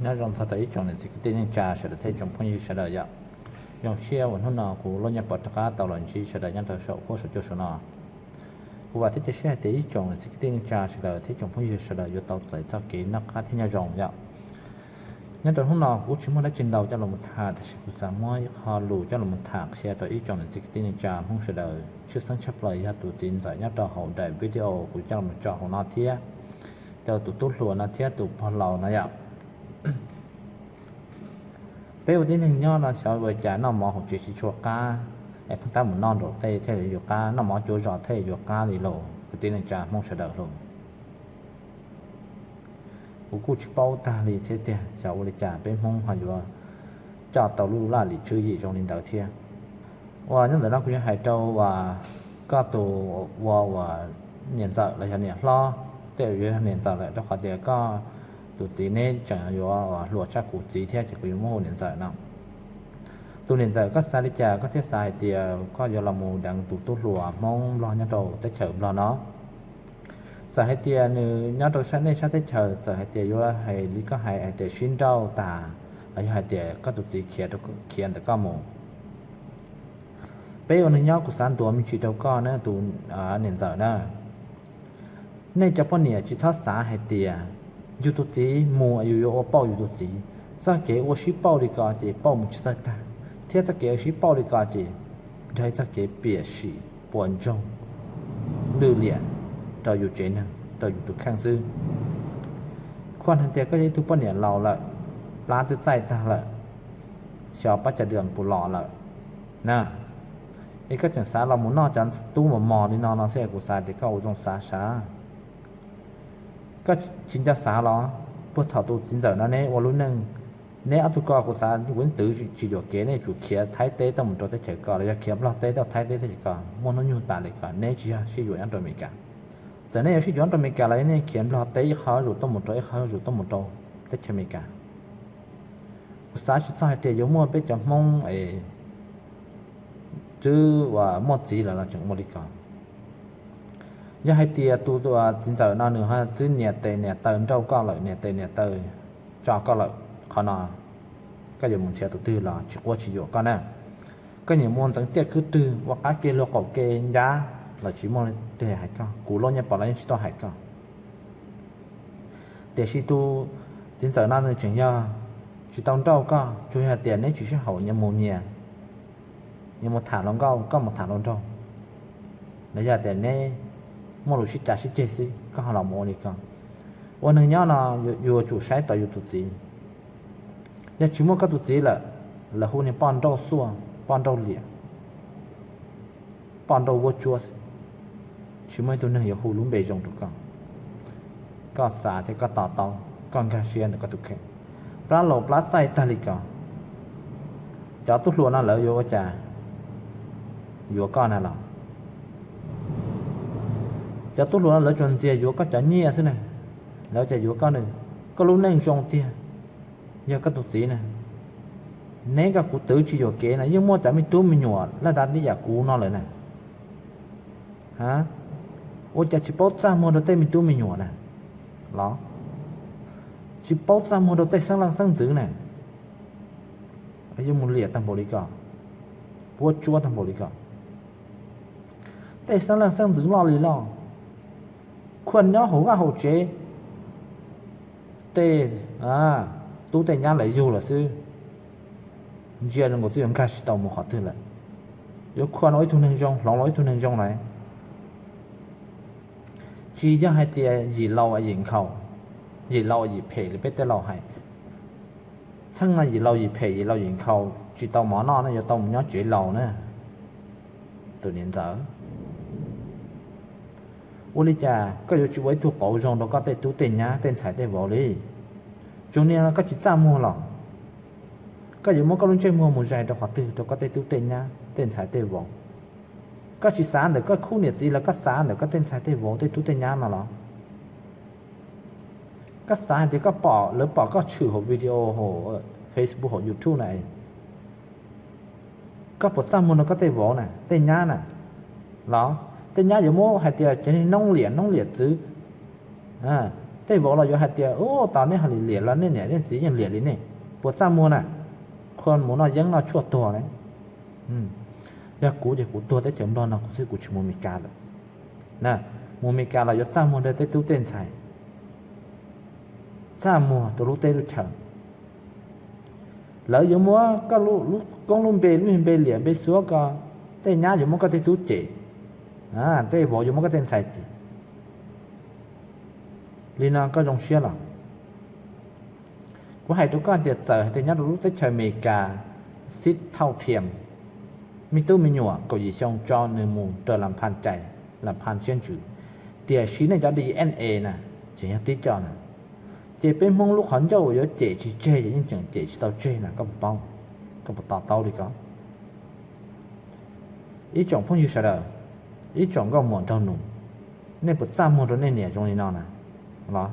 Nyob zoo txog rau ib tsoom niam txiv kwv tij neej tsa sawv daws thiab ib tsoom phooj ywg sawv daws yom. Zoo siab uas hnub no kuv Loj Nyiaj Pov rov qab tau los ntsib sawv daws nyob rau saum huab saum cua saum no. Kuv vam thiab cia siab hais tias ib tsoom niam txiv kwv tij neej tsa sawv daws thiab ib tsoom phooj ywg sawv daws yuav tau txais txoj kev noj qab thiab nyob zoo yom. Nyob rau hnub no kuv kuj tsis muaj dab tsi ntau coj los tham, tab sis kuv xav muab ib qho lus coj los tham qhia rau ib tsoom niam txiv kwv tij neej tsa Hmoob sawv daws, tshwj xeeb tshaj plaws yog tus txiv ntxawm nyob rau hauv daim video kuv coj los tso hauv no thiab rau tus tub hluas no thiab tus pog laus no yom. Peb ua tib neeg nyob no xyov ua cas noj mov hauv tsev tsis tshua qab, es pheej tab mus noj nraum tej thiaj li yuav qab, noj mov cuav zos thiaj yuav qab li lauj kwv tij neej tsa Hmoob sawv daws lauj. Kuv kuj tsis paub tag li thiab tiag, xyov ua li cas peb Hmoob ho yuav coj tau lub laj lim tswv yim zoo li ntawd thiab. Uas nyob ntawm no kuv yuav hais rau uas koj tus ua uas niam ntxawm los yog niam hlob, tej yuav yog niam ntxawm lawm, rau qhov tias koj tus txiv neb tseem yuav hluas tshaj kuv txiv thiab ces kuv yuav muab hu niam ntxawm no. Tus niam ntxawm, koj xav li cas koj thiaj xav hais tias koj yuav los mus deev tus tub hluas Hmoob Nplog nyob rau teb chaws Nplog no? Txawm hais tias nws nyob rau sab nej sab teb chaws, txawm hais tias yuav hais li koj hais hais tias sib nrauj tas, los yog hais tias koj tus txiv khiav ntawm koj mus, peb ua neeg nyob kuv xav ntuas me ntsis rau koj na tus niam ntxawm na. Nej cov poj niam tsis txhob xav hais tias yus tus txiv mus yus yuav ua pauj yus tus txiv. Txoj kev ua sib pauj li ko ces pauj mus tsis txawj tag, thiab txoj kev ua sib pauj li ko ces yog ib txoj kev piam sim puas ntsoog lwj liam rau yus tsev neeg, rau yus tus kheej xwb. Khuam hais tias koj yog ib tug poj niam laus lawm, plab twb txaij tag lawm, xyov pab cas dwm puas los lawm na, es koj tseem xav los mus noj cov tub mos mos li no no xwb, kuv xav tias koj ua zoo xav sav. Koj tsis nco xav los puag thaum tus txiv ntxawm no neb ua lub neej, neb ob tug ko kuv xav kuv twv tsis yuam kev, nej tsum khiav Thaib teb tuaj mus rau teb chaws ko los yog khiav Nplog teb tuaj Thaib teb teb chaws ko, muaj hnub nyoog tas li ko neb tsis yog sib yuav nyob rau Amelikas. Txawm nej yuav sib yuav nyob rau Amelikas los yog nej khiav Nplog teb ib qho zuj zus tuaj mus rau ib qho zuj zus tuaj mus rau teb chaws Amelikas. Kuv xav tsis txog hais tias yuav muaj peb cov Hmoob es twb uas muaj txiv lawm los tseem ua li ko. Yog hais tias tus txiv ntxawm no nws ho twb nias tes nias taw nrauj koj lawm, nias tes nias taw tso koj lawm, qhov no koj yuav mus nrhiav tus twg los tsis quab tsis yuam koj na. Koj nyiam mus ntxeev tiaj khwb rwg ua qab ke luag qaum ke ncab los tsis muaj leej twg hais koj, kuv Loj Nyiaj Pov los yeej tsis tuaj hais koj. Tiam sis tus txiv ntxawm no nws tseem yog tsis tau nrauj koj, tsuas yog tias neb tsis sib haum, nyias mus nyias, nyias mus tham hluas nkauj, koj mus tham hluas nraug, los yog tias neb muaj lus sib cav sib ceg xwb koj ho los mus ua li ko. Ua neeg nyob no yuav tsum saib taus yus tus txiv. Yog tsis muaj koj tus txiv lawm, lawv hu niag poj nrauj xuaj, poj nrauj liam, poj nrauj vuab tsuab xwb, tsis muaj ib tug neeg yuav hu lub npe zoo rau koj. Koj xav thiab koj to taub, koj nkag siab ntawm koj tus kheej. Plab laus plab txaij tag li ko, cov tub hluas no lawv yuav ua cas yuav koj na los? Cov tub hluas no lawv tsuas ntxias yuav koj cov nyiaj xwb na, lawv cas yuav koj na? Koj lub neej zoo tiag, yog koj tus txiv na, neb koj kuv twv tsis yuam kev na yeej muaj cov me tub me nyuam laj dab li yam kuv no lawm na. Ua cas tsis paub txaj muag rau tej me tub me nyuam na los? Tsis paub txaj muag rau tej xeeb leej xeeb ntxwv na. Yeej mus liam tag npaum li ko, vuab tsuab tag npaum li ko. Tej xeeb leej xeeb ntxwv loj li loj, khuam nyob hauv vaj hauv tsev, tej tub tej nyab lawv yug lawm xwb, ntsia zoo nkaus twb yuav nkag tsis tau mus qhov twg lawm. Yuav khuam los ib tug neeg zoo, hloov los ib tug neeg zoo lawm. Tsis yog hais tias yim laus yim nkhaus, yim laus yim phem li peb tej laus hais. Txheej no yim laus yim phem yim laus yim nkhaus tsis tau mov noj ne, yuav tau mus nyob tsev laus na. Tus niam ntxawm, ua li cas koj yuav tsis ua ib tug qauv zoo rau koj tej tub tej nyab tej ntxhais tej vauv li? Tsuas niaj no koj tsis txaj muag los koj yuav muab koj lub ntsej muag mus zais rau qhov twg rau koj tej tub tej nyab tej ntxhais tej vauv? Koj tsis xav ntawm koj khub niam txiv los koj xav ntawm koj tej ntxhais tej vauv tej tub tej nyab no los? Koj xav hais tias koj pom lawv pom koj tshwm hauv video hauv Facebook hauv YouTube na, koj puas txaj muag rau koj tej vauv na tej nyab na los? Tej nyab yuav muab hais tias cov noob liam noob liam txwv, Tej vauv los yuav hais tias, ub, tos nej ho liam los nej niam nej txiv yeej liam li nej, puas txaj muag na? Khuv mus noj yeeb noj tshuaj tuag na. Yog kuv ces kuv tuag teb chaws Nplog no kuv xwb, kuv tsis mus Meskas lawm. Mus Meskas los yuav txaj muag rau tej tub tej ntxhais, txaj muag rau lub teb lub chaw. Lawv yuav muab koj lub koob lub npe, lub npe liam npe xuav ko, tej nyab yuav muab koj tej tub cem, tej vauv yuav muab koj tej ntxhais cem. Li no koj zoo siab los? Kuv hais rau koj tias txawm hais tias nyob rau lub teb chaws Amelikas, xib thauj thiam, me tub me nyuam kaum yim xyoo tso nws mus raws las pha cai, las pha siab ntsws, tiam sis nej cov D N A na, tseem yog tib co na, ces peb Hmoob lub qhov ncauj uas yuav cem tsis tseg ces yeej tseem cem tsis tau tseg na, koj puas paub? Koj puas to taub li ko? Ib tsoom phooj ywg sawv daws, ib tsoom nkauj muam nraug nus, nej puas txaj muag rau nej niam zoo li no na los?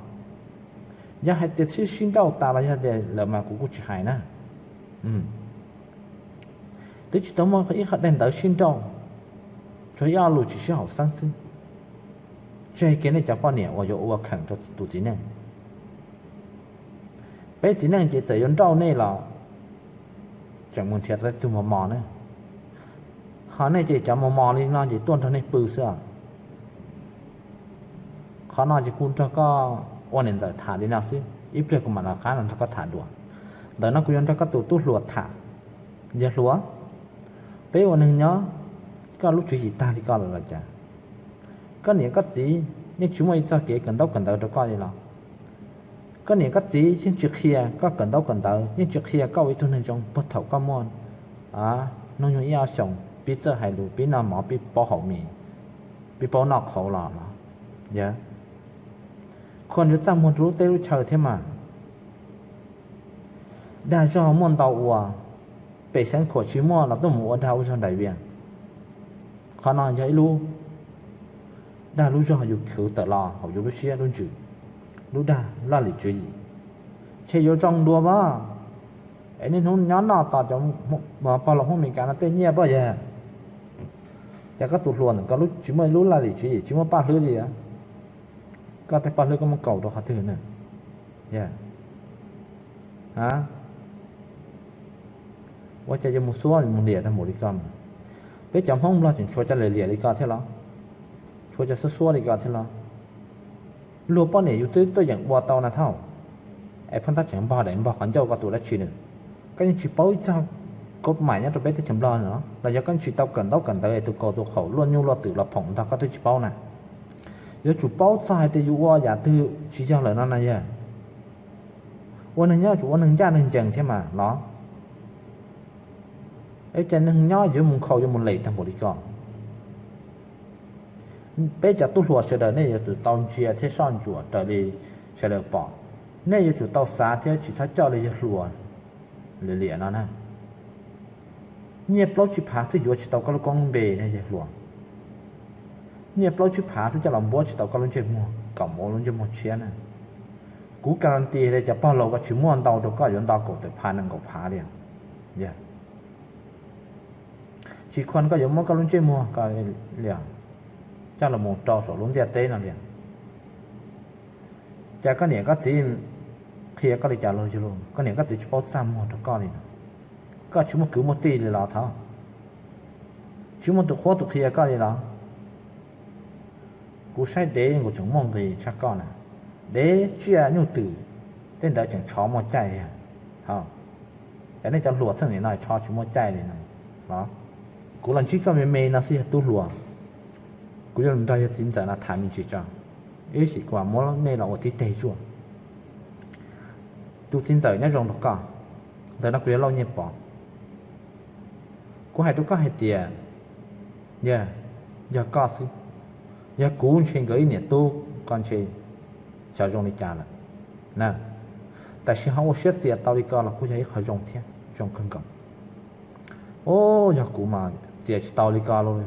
Yog hais tias sib sib nrauj tas los yog tias lawm mas kuv kuj tsis hais na. Twb tsis tau muaj ib qho daim ntawv sib nrauj, tsuas ib ob lus tsis sib haum xeeb xwb. Tseg kiag nej cov poj niam uas yuav ua kheem rau tus txiv neej. Peb txiv neej ces txawm yuav nrauj nej los tseem mus nrhiav tau tej tug mos mos na. Ho nej ces cov mos mos li no ces tuaj nrog nej pw xwb os. Qhov no ces kuv nrog koj ua niam ntxawm tham li no xwb, ib pliag kuv mam rov qab los nrog koj tham dua. Ntawm no kuv yuav nrog koj tus tub hluas tham. Yawg hluas, peb ua neeg nyob, koj lub tswv yim tag li ko lawm los cas? Koj niam koj txiv yeej tsis muaj ib txoj kev kawm ntaub kawm ntawv rau koj li los? Koj niam koj txiv yeej tsis qhia koj kawm ntaub kawm ntawv, yeej tsis qhia koj ua ib tug neeg zoo puag thaum koj muaj hnub nyoog ib ob xyoos, pib txawj hais lus, pib noj mov, pib paub haus mis, pib paub noj qhauv los los? Yog, khuv yuav txaj muag rau lub teb lub chaw thiab mas. Dag zog muaj ntau ua, pej xeem khuam tsis muaj los tuaj mus ua dag ua zog nraim vias. Qhov no yog ib lub dag lub zog yus khwv tawm los hauv yus lub siab lub ntsws, lub dag laj lim tswv yim. Ces yuav zoo dua mas, es niaj hnub nyob noj tos cov pog laus Hmoob Meskas no tej nyiaj pob yag. Ces koj tus hluas ntawm koj tsis muaj ib lub laj lim tswv yim, tsis muaj paj hlwb li. Koj tej paj hlwb koj muab kaus rau qhov twg na? Ua cas yuav mus xuab mus liam tag npaum li ko mas? Peb cov Hmoob Nplog tseem tshuav cov liam liam li ko thiab los? Tshuav cov xuab xuab li ko thiab los? Luag poj niam yus twb tuaj yeem ua tau na thauj, es phab tab tseem npog daim npog qhov ncauj koj tus dab tsi nws? Koj yeej tsis paub ib txog kaub maim nyob rau peb teb chaws Nplog no los yog koj tsis tau kawm ntaub kawm ntawv es tus kaus tus qaum luaj nyuj luaj twm los phoom nrog koj twb tsis paub na? Yuav tsum paub txog hais tias yus ua yam twg tsis yog lawm no na yog. Ua neeg nyob tsum ua neeg ncaj neeg ncees thiab mas los. Es cas neeg nyob yuav mus nkhaus yuav mus lem tag npaum li ko? Peb cov tub hluas sawv daws nej yuav tsum tau ntsia thiab soj ntsuam raws li sawv daws pom. Nej yuav tsum tau xav thiab tsis txhob coj li yawg hluas liam liam no na. Nyiaj plaub tsib phav xwb yuav tsis tau koj lub koob lub npe na yawg hluas. Nyiaj plaub tsib phav xwb coj los npuab tsis tau koj lub ntsej muag kom mus ua lub ntsej muag tshiab na. Kuv guarantee tias cov pog laus ko tsis muaj ntau rau koj yuav nto kaum tawm phav nees nkaum phav li. Tsis khuam koj yuav muab koj lub ntsej muag ko li coj los mus rau saum lub ntiaj teb no li. Cas koj niam koj txiv qhia koj li cas los yog koj niam koj txiv tsis paub txaj muag rau koj li no? Koj tsis muaj kwv muaj tij li los thov? Tsis muaj tus qhuab tus qhia koj li los? Kuv saib dev nkaus tseem muaj nqis tshaj koj na. Dev tsiaj nyuj twm tej ntawd tseem tshov muaj caij. Ces nej cov hluas txheej nim no tshov tsis muaj caij li no los? Kuv los ntsib koj me me no xwb yog tub hluas, kuv yuav nrog yawg txiv ntxawm no tham me ntsis tso, ib sim kuv muab nej los ua tib teg zuaj. Tus txiv ntxawm nyob zoo rau koj, ntawm no kuv yog Lauj Nyiaj Pov. Kuv hais rau koj hais tias, yog, yog koj xwb, yog kuv ntshe nkawd ib niam tub ko ntshe xyov zoo li cas lawm na. Tab sis ho ua siab txias tau li ko los kuj yog ib qho zoo thiab, zoo kawg nkaus. Ub, yog kuv mas txias tsis tau li ko lauj.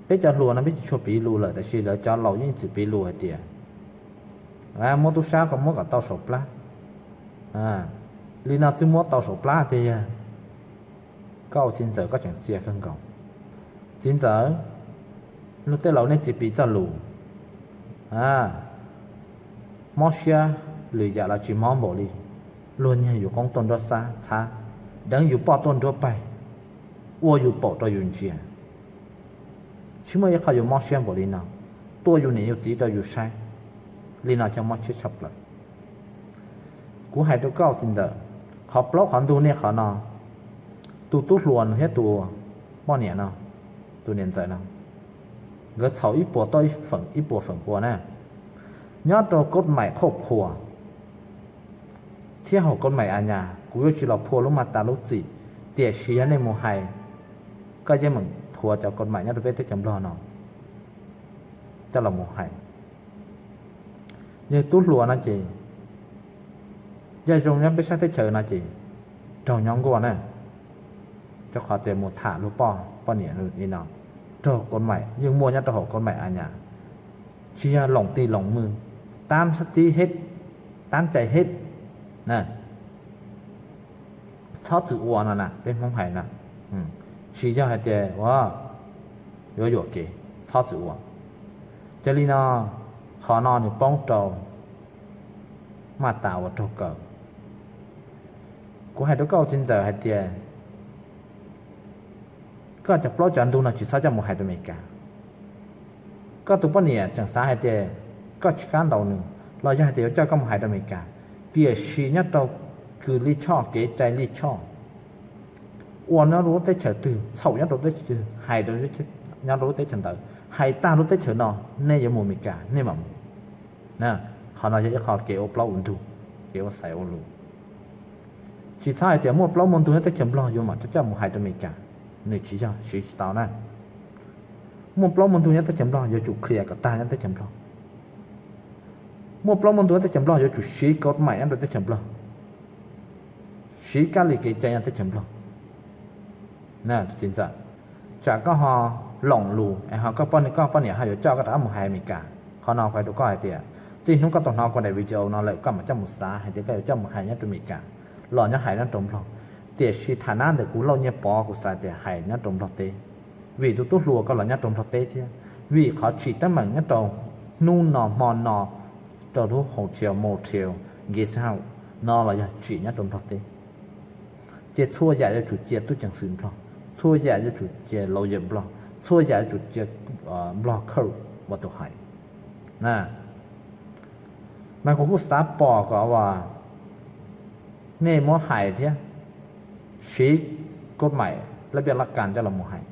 Peb cov hluas no peb tsis tshua piv lus lawm, tab sis lawv cov laus yeej txwm piv lus hais tias, muab tub sab ko muab kom tau saum plab, li no twb muab tau saum plab tiag. Koj ua txiv ntxawm koj tseem txias kawg nkaus. Txiv ntxawm, luag tej laus nej tsis piv txoj lus, mob siab lwm yam los tsis mob npaum li luag nyiag yus qoob tuaj nruab xab txhab, deev yus poj tuaj nruab paig, ua yus paum rau yus ntsia. Tsis muaj ib qho yuav mob siab npaum li no, tua yus niam yus txiv rau yus saib, li no cov mob siab tshaj plaws. Kuv hais rau koj txiv ntxawm, qhov plaub qhov ntug nej qhov no, tus tub hluas no thiab tus poj niam no, tus niam ntxawm no, nkawd txhaum ib puas toj ib puas feem pua na. Nyob rau kod maim qhauj qhuas thiab hauv kod maim a nyas, kuv yuav tsis los phua lub mas tas lub txim, tiam sis yog nej mus hais, koj yeej meem thuav cov kod maim nyob rau peb teb chaws Nplog no coj los mus hais. Yog tub hluas no ces, yog zoo nyob peb sab teb chaws no ces raug nyob nkuaj na. Rau qhov tias mus tham luag poj poj niam li no, raug kod maim yeej muaj nyob rau hauv kod maim a nyas, tsis yog loos tis loos mws, tab tib hej, tab cai hej na. Txhob txwm ua no na, peb Hmoob hais na, tsis yog hais tias ua yuav yuam kev, txhob txwm ua. Ces li no, qhov no nws poob rau mas tas uas raug kaw. Kuv hais rau koj txiv ntxawm hais tias, koj cov plaub cov ntug no tsis txhob coj mus hais rau Amelikas. Koj tus poj niam tseem xav hais tias koj tsis kam ntaus nws, los yog hais tias yuav coj koj mus hais rau Amelikas, tiam sis nyob rau kws lij choj kev cai lij choj, ua nyob rau lub teb chaws twg, txhaum nyob rau teb chaws twg, hais rau nyob rau lub teb chaws ntawd, hais tag lub teb chaws no, nej yuav mus Amelikas nej mam mus. Qhov no yog ib qho kev ua plaub ua ntug, kev ua xaiv ua lus. Tsis txhob hais tias muaj plaub muaj ntug nyob teb chaws Nplog yuav mam coj mus hais rau Amelikas, nws tsis yog, siv tsis tau na. Muaj plaub muaj ntug nyob teb chaws Nplog yuav tsum qhia kom tag nyob teb chaws Nplog. Muaj plaub muaj ntug nyob teb chaws Nplog yuav tsum siv kod maim nyob rau teb chaws Nplog, siv kab li kev cai nyob teb chaws Nplog. Txiv ntxawm, tsam koj ho loom lus es ho koj poj niam ho yuav coj koj rov qab mus hais Amelikas. Qhov no kuv hais rau koj hais tias, txij hnub koj tau hnov kuv daim video no lawm koj mam coj mus xav hais tias koj yuav coj mus hais nyob rau Amelikas los nyob hais nyob rau Nplog, tiam sis tham nab ntawm kuv Lauj Nyiaj Pov kuv xav tias hais nyob rau Nplog teb, vim tus tub hluas koj los nyob rau Nplog teb thiab, vim qhov tsim teeb meem nyob rau hnub no hmo no rau lub hotel motel guest house no los yog tsim nyob rau Nplog teb. Ces txhua yam yuav tsum cia tub ceev xwm Nplog, txhua yam yuav tsum cia lawyers Nplog, txhua yam yuav tsum cia Nplog khaws ua tus hais. Mas kuv kuj xav pom kom uas nej muab hais thiab siv kod maim lab pia lab kas coj los mus hais,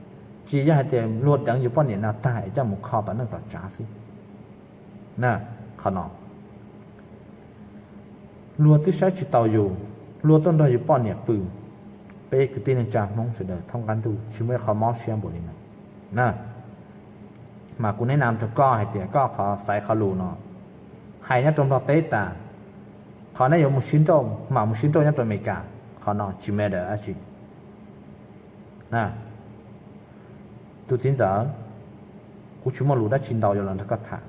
tsis yog hais tias luag deev yus poj niam no tag es coj mus kho tom neej tom tsav xwb. Qhov no luag twb saib tsis taus yus, luag tuaj nrog yus poj niam pw. Peb kwv tij neej tsa Hmoob sawv daws thoob qab ntuj tsis muaj ib qho mob siab npaum li no na. Mas kuv neb nam rau koj hais tias koj qhov xaiv qhov lus no hais nyob rau Nplog teb tas, qhov nej yuav mus sib nrauj mam mus sib nrauj nyob rau Amelikas, qhov no tsis matter dab tsi. Tus txiv ntxawm, kuv tsis muaj lus dab tsi ntau yuav los nrog koj tham,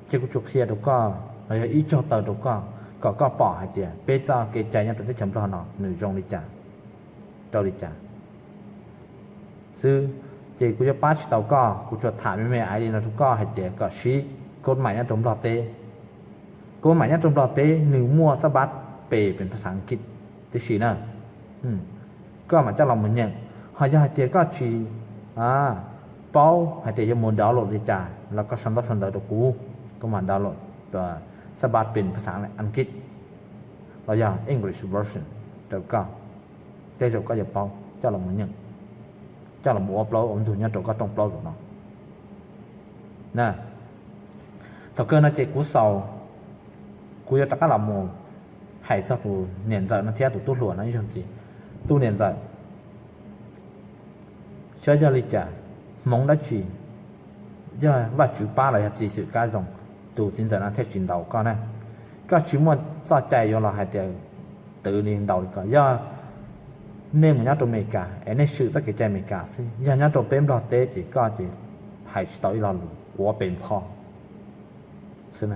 ces kuv tsuas qhia rau koj los yog ib tsaug taw rau koj kom koj pom hais tias peb txoj kev cai nyob rau teb chaws Nplog no nws zoo li cas, rau li cas xwb. Ces kuv yuav pab tsis tau koj, kuv tsuas tham me me ais li no rau koj hais tias kom siv kod maim nyob rau Nplog teb. Kod maim nyob rau Nplog teb nws muaj xab pab pes pes phas xav Askiv tib si na. Koj mam coj los mus nyeem. Ho yog hais tias koj tsis paub hais tias yuav mus download li cas los koj sau ntaub sau ntawv rau kuv, kuv mam download xab pab pes phas xav Askiv los yog English version rau koj. Tej zaum koj yuav paub coj los mus nyeem, coj los mus ua plaub ua ntug nyob rau koj rooj plaub zaum no. Thaum kawg no ces kuv xaus, kuv yuav rov qab los mus hais txog tus niam ntxawm no thiab tus tub hluas no ib zaug ntxiv. Tus niam ntxawm, saib yog li cas, hmoov dab tsi, yog Vajtswv pab los yog txiv xwm kab zoo, tus txiv ntxawm no thiaj tsis ntaus koj na. Koj tsis muaj txoj cai yuav los hais tias twv li ntaus li ko. Yog nej mus nyob rau Amelikas es nej swm txoj kev cai Amelikas xwb, yog nyob rau peb Nplog teb ces koj ces hais tsis tau ib lo lus, quav pes npho xwb,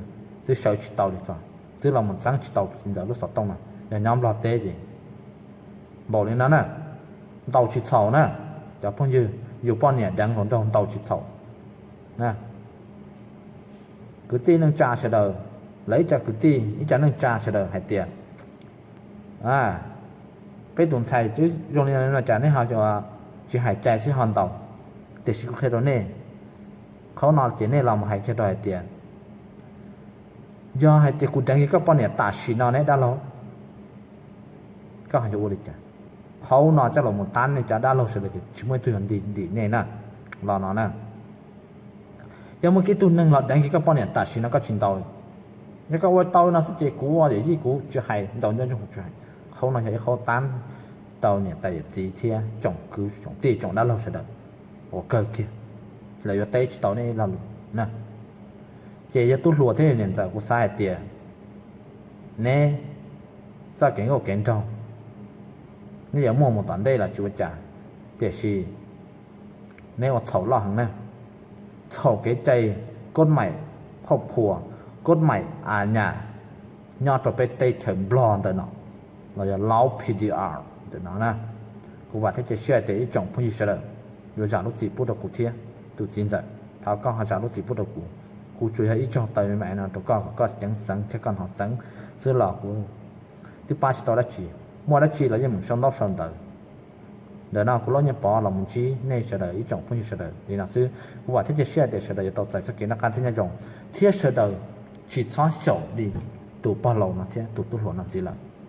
twb sawv tsis tau li ko, twb los mus txeeb tsis tau tus txiv ntxawm lub xov tooj no. Yog nyob Nplog teb ces npaum li no na, ntaus tsis txhaum na. Cov phooj ywg, yus poj niam deev hluas nraug ntaus tsis txhaum na. Kwv tij neej tsa sawv daws, lawv ib co kwv tij ib co neej tsa sawv daws hais tias, peb tus ntxhais zoo li no cas nej ho tsis hais cai thiab ho ntaus. Tiam sis kuv qhia rau nej, qhov no ces nej los mus hais kiag rau hais tias, yog hais tias kuv deev kiag koj poj niam tam sim no ne dab laug, koj ho yuav ua li cas? Qhov no coj los mus tab nej cov dab laug sawv daws ces tsis muaj ib tug yuav ntim nej na. Los no na, yog muaj ib tug neeg los deev kiag koj poj niam tam sim no koj tsis ntaus, yog koj ua tau no xwb ces kuv yawm yij kuv tsis hais, ntaus nco ntsoog kuv tsis hais. Qhov no yog ib qhov tab rau niam tais yawm txiv thiab tsoom kwv tsoom tij tsoom dab laug sawv daws uas kawg kiag, lawv yuav teb tsis tau nej ib lo lus na. Ces yog tub hluas thiab niam ntxawm kuv xav hais tias neb txoj kev nkauj kev nraug, neb yuav muaj mus tom ntej los tsis ua cas, tiam sis neb ua txhaum loj heev na. Txhaum kev cai kod maim phauj phuas, kod maim a nyas nyob rau peb teb chaws Nplog ntawm no, los yog laub P D R ntawm no na. Kuv vam thiab cia siab tias ib tsoom phooj ywg sawv daws yuav zam lub txim pub rau kuv thiab. Tus txiv ntxawm, thov koj ho zam lub txim pub rau kuv. Kuv tsuas yog ib tsoog taw me me no rau koj kom koj ceev xeev thiab koj hnov xeev xwb los kuv twb pab tsis tau dab tsi. Muaj dab tsi los yeej meem sau ntaub sau ntawv. Ntawm no kuv Lauj Nyiaj Pov los mus ntsib nej sawv daws ib tsoom phooj ywg sawv daws li no xwb. Kuv vam thiab cia siab tias sawv daws yuav tau txais txoj kev noj qab thiab nyob zoo, thiab sawv daws tsis txhob xyaum li tus pog laus no thiab tus tub hluas no ntxiv lawm.